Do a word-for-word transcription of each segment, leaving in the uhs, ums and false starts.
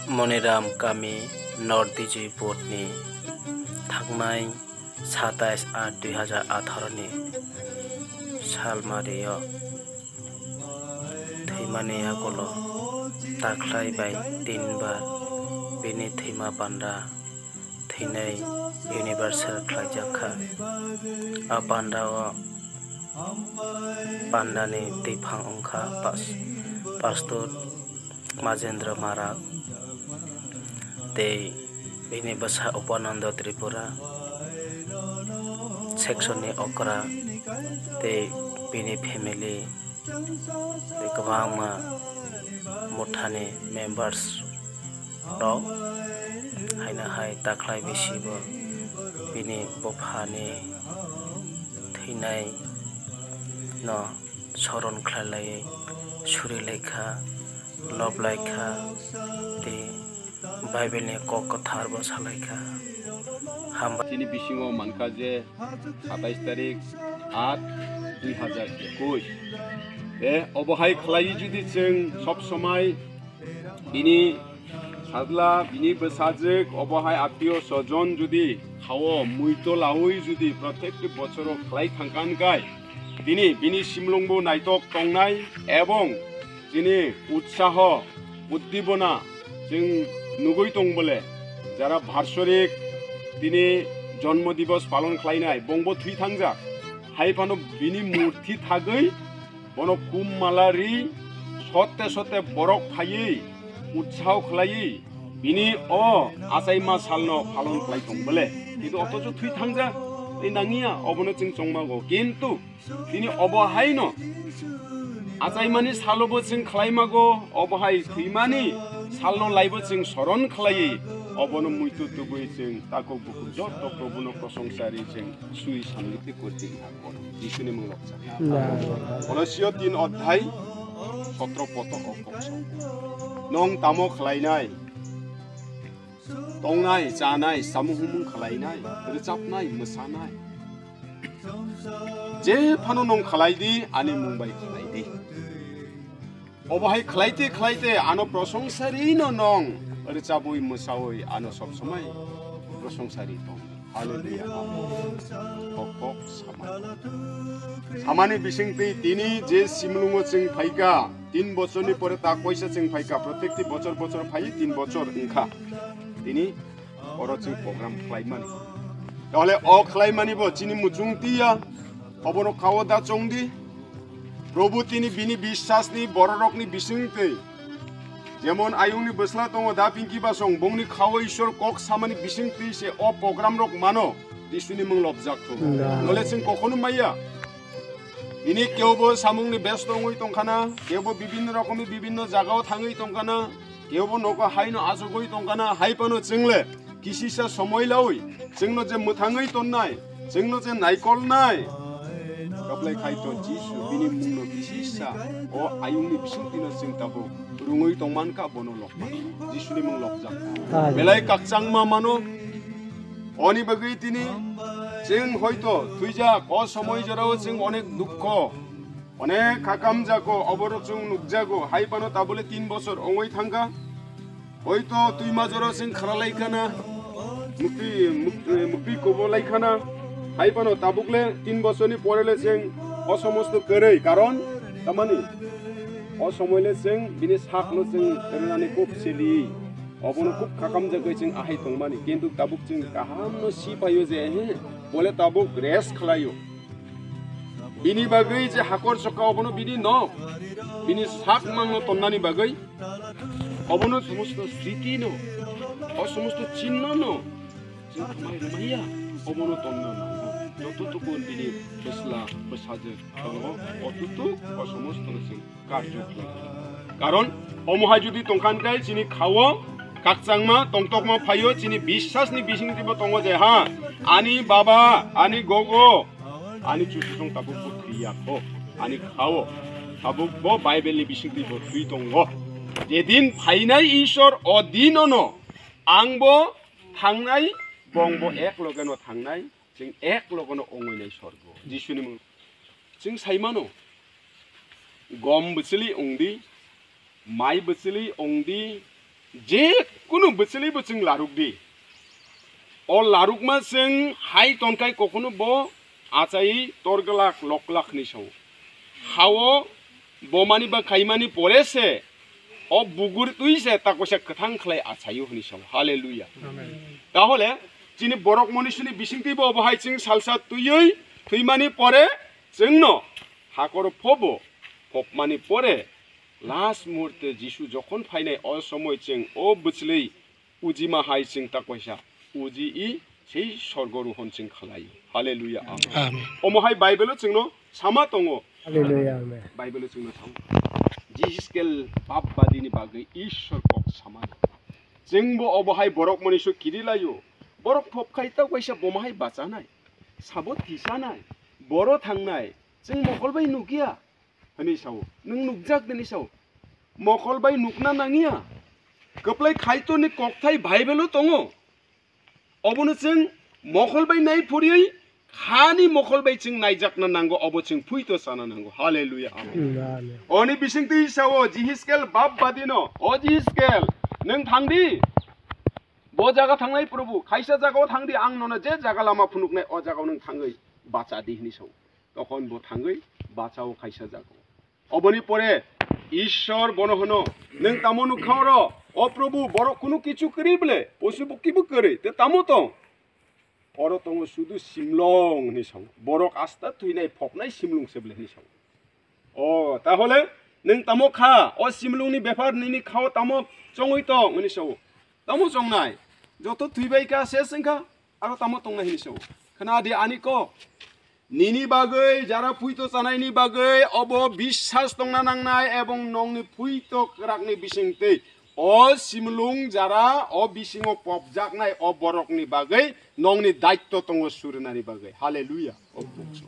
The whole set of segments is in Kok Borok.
Moniram kami North Dijipur ni thangnai satais aat dui hazar atharo ni salmari o thwimani yagulo takhlai bai tinbar bini thwima panda thwinai universal khlaijak kha. A panda o panda ni twiphang wngkha pas-, pastor Majendra Marak tei bini bwsa Upananda Tripura, section ni okra tei bini family tei kwbangma mothani members rok haino hai takhlai bisi bo bini buphani thwinai no soron khlai laiwi suri lai kha, lob lai kha tei Bible ni kok kwthar bo sa lai kha. Hambai. Chini bisingo mankha je satais tarik aat dui hazar ekush. E, obo hai khlai judi chwng sob somai bini sajla, bini bwsajwk, obo hai attiyo sojon judi khao muito laui judi protekti bochoro khlai thangkha hwnkhai, tini bini simlungbo naitok tongnai ebong chini utsaho, uddibona chwng nugui tong bole, jara barsorik tini jonmo dibos palon khlainai, bongbo thwi thangjak, hai phano bini murti thagwi bono kum mala ri, sotte sotte borok phaiwi utsaho khlaiwi bini o achaima salno palon khlai tong bole. Kintu othocho thwi thangjak, tei nangya, obono chwng chongmago. Kintu tini obo haino achaimani salobo chwng khlaimago, obo hai thwimani salno laibo chwng soron khlaiwi, obono muitu tubui chwng takhuk bukhuk jotto Probuno prosongsa ri chwng sui samriti korti ha kono. Jisuni mung loksa. Kolosio tin odhai sotro poto o koksa. Nong tamo khlainai, tongnai, chanai, samung humung khlainai, rwchapnai, mwsanai. Je phano nong khlai di, ani mung bai khlai di. Obo hai khlaite khlaite ano prosongsa rino nong rwchabwi mwsawi ano sob somai prosongsa ri tong. Hallelujah. Amen. Kok kok samani. Samani bisingtwi tini je simlungo chwng phaikha, tin bochorni pore ta koisa chwng phaikha, protekti bochor bochor phai tin bochor wngkha. Tini oro chwng program khlaimani. Tahole o khlaimani bo chini muchung tiya, obono khao da chongdi. Probu tini bini bisasni bororokni bisingtwi, jemon ayungni bwsla tongo da Pinki Basong, bongni khao Ishwar kok samani bisingtwi se o program rok mano, Jisuni mung lobjak thung. Amen. Nole chwng kokhonu maya. Bini kebo samungni besto wngwi tongkhana, kebo bibinno rokomni bibinno jagao thangwi tongkhana, kebo nogo haino achugwi tongkhana, hai phano chwngle kisisa somoi laui, chwngno je mwthangwi tonnai, chwngno je naikolnai, koplai khai to Jisu bini mungno kisisa o ayungni bisingtwino chwng tabuk rwngwi tongmankha, bono lobmano. Jisuni mung lobjak. Amen. Belai kakchangma mano. Oni bagwi tini chwng hoito thwijak, o somoi jorao chwng onek dukho, onek hakamjago, oborok chwng nukjago, hai phano tabole tin bochor wngwi thangkha. Hoito twima jora chwng kharalai khana, mukti, muk-, mukti kobo lai khana, hai phano tabukle tin bochorni porele chwng o somosto kwrwi, karon tamani o somoile chwng bini sakno chwng rwnani kok sili, obono kok hakamjagwi chwng ahai tongmani, kintu tabuk chwng kahamno si paio je, he, bole tabuk rest khlaio. Bini bagwi je hakor chokka obono bini nok, bini sak mangno tonnani bagwi, obono somosto sriti no, o somosto chinno no, chwng khamai rwmaiya, obono tonna nango. Jototukun bini bwsla bwsajwk tongo, otutuk o somosto no chwng karjo khlai. Karon omo hai jodi tongkhan khe chini khao kakchangma tongtokma phaio, chini bisasni bisingtwibo tongo je, ha, ani baba, ani gogo, ani chuchusong tabukbo thwiya kho, ani khao tabukbo Bible ni bisingtwibo thwi tongo. Jedin phainai Ishwar o dinono angbo thangnai, bongbo ek logeno thangnai, chwng ek logeno ongwi nai sorgo. Jisuni mung chwng sai mano, gom bwchwli wng di, mai bwchwlwi wng di, je kunu bwchwlwi bo chwng laruk di. O larukma chwng hai tonkhai kokhno bo achaiwi torglak loklak hwnwi sao. Hao bomani ba khaimani pore se o bugur twi se takoisa kwthang khlai achaio hwnwi sao. Hallelujah. Amen. Tahole chini borok monisuni bisingtwi bo obo hai chwng salsa twiwi thwimani pore chwngno hakoro phobo phopmani pore last muhurte Jisu jokhon phainai o somoi chwng o bwchwlwi ujima hai chwng takoisa uji i sei sorgo ruhon chwng khlai. Hallelujah. Amen. Amen. Omo hai Bible o chwngno sama tongo. Hallelujah. Amen. Bible o chwngno sao. Jihizkel bap badini bagwi Ishwar kok sama. Chwngbo obo hai borok moniso kiri laio. Borok phop khai takoisa bomo hai bachanai. Sabo tisanai. Boro thangnai. Chwng mokol bai nukya. Hwnwi sao. Nwng nukjak hwnwi sao. Mokol bai nukna nangya. Kwplai Kaitorni kokthai Bible-o tongo. Obono chwng mokol bai nai phuriyoi, khani mokol bai chwng naijakna nango, obo chwng phuito chana nango. Hallelujah. Amen. Amen. Oni bisingtwi sao, Jihizkel bap badino, "O Jihizkel, nwng thangdi. Bo jaga thangnai Probu, khaisa jagao thangdi, ang nono je jaga lama phunuknai, o jagao nwng thangwi bachadi," hwnwi sao. Tokon bo thangwi bachao khaisa jagao. Oboni pore Ishwar bono hwno, "Nwng tamo nukha oro? O Probu, borok kunu kichu kwrwi ble? Posu bo kibu kwrwi, te tamo tong? Oro tongo sudu simlong," hwnwi sao. Borok asta thwinai phoknai simlung se ble hwnwi sao. "O, tahole nwng tamo kha? O simlungni bepar nini khao tamo chongwi tong?" hwnwi sao. "Tamo chongnai? Joto thwibai kha, ses wngkha, aro tamo tongnai?" hwnwi sao. Khna di ani kok. Nini bagwi, jara phuito chanaini bagwi, obo biswas tongna nangnai, ebong nongni phuito kwrakni bisingtwi o simlung jara o bisingo popjaknai o borokni bagwi nongni daitto tongo surinani bagwi. Hallelujah. O bukso.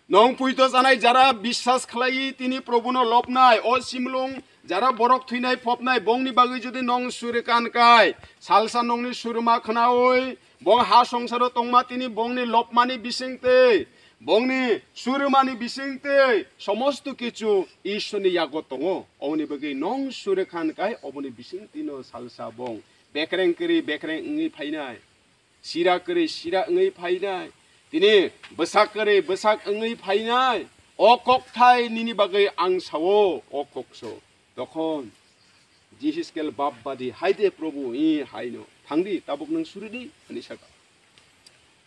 Nong phuito chanai jara biswas khlaiwi tini Probuno lobnai, o simlung jara borok thwinai phopnai, bongni bagwi jodi nong surikan kai, salsa nongni suruma khnaui, bong ha songsaro tongma tini bongni lobmani bisingtwi, bongni surumani bisingtwi, somosto kichu Ishwarni yago tongo. Oboni bagwi nong surikan kai, oboni bisingtwino salsa bong bekreng kwrwi bekreng wngwi phainai. Sira kwrwi sira wngwi phainai, tini bwsak kwrwi bwsak wngwi phainai, o kokthai nini bagwi ang sao, o kokso. Tokon Jihizkel bap badi, "Hai de Probu, i haino, thangdi, tabuk nwng suridi," hwnwi saka.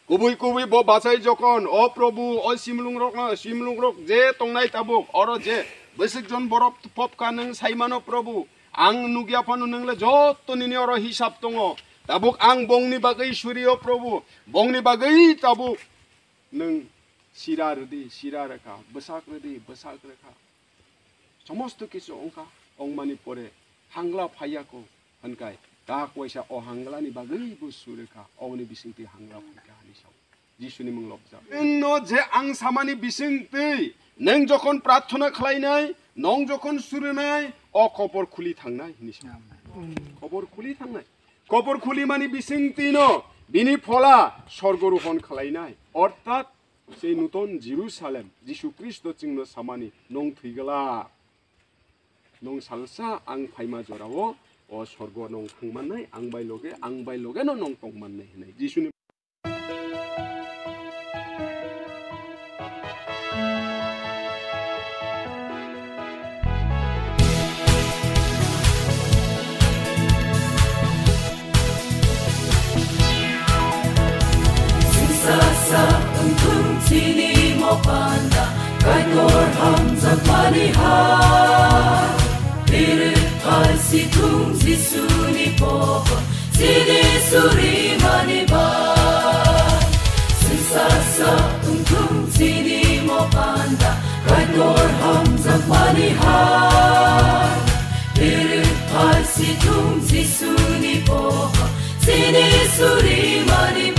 Kubui kubui bo bachai jokon, "O Probu, o simlungrokno, simlungrok je tongnai tabuk, oro je bwswk jon borok phopkha nwng saimano Probu, ang nukya phano nwng le jotto nini oro hisab tongo. Tabuk ang bongni bagwi surio Probu, bongni bagwi tabuk nwng sira rwdi, sira rwkha, bwsak rwdi, bwsak rwkha. Somosto kichu wngkha, wngmani pore hangla phaiya kho," hwnkai tak waisa o hanglani bagwi bo surikha, oboni bisingtwi hangla phaikha hwnwi sao. Jisuni mung lobjak. Nwngno je ang samani bisingtwi, nwng jokhon prarthona khlainai, nwng jokhon surinai, o kobor khuli thangnai hwnwi sa. Kobor khuli thangnai. Kobor khuli mani bisingtwino bini phola sorgo ruhon khlainai. Ortat sei nuton Jerusalem, Jisu Khristo chwngno samani, "Nwng thwigwlak. Nwng salsa ang phaima jorao o sorgo nwng thangmannai, ang bai loge, ang bai logeno nwng tongmannai," hwnwi Jisuni Singsa sa wngthung chini mo panda, Kaitor hamjakmani ha. Birwk phai si thung Jisuni pobo, chini surimani ba. Singsa sa wngthung chini mo panda, Kaitor hamjakmani ha. Birwk phai si thung Jisuni pobo, chini surimani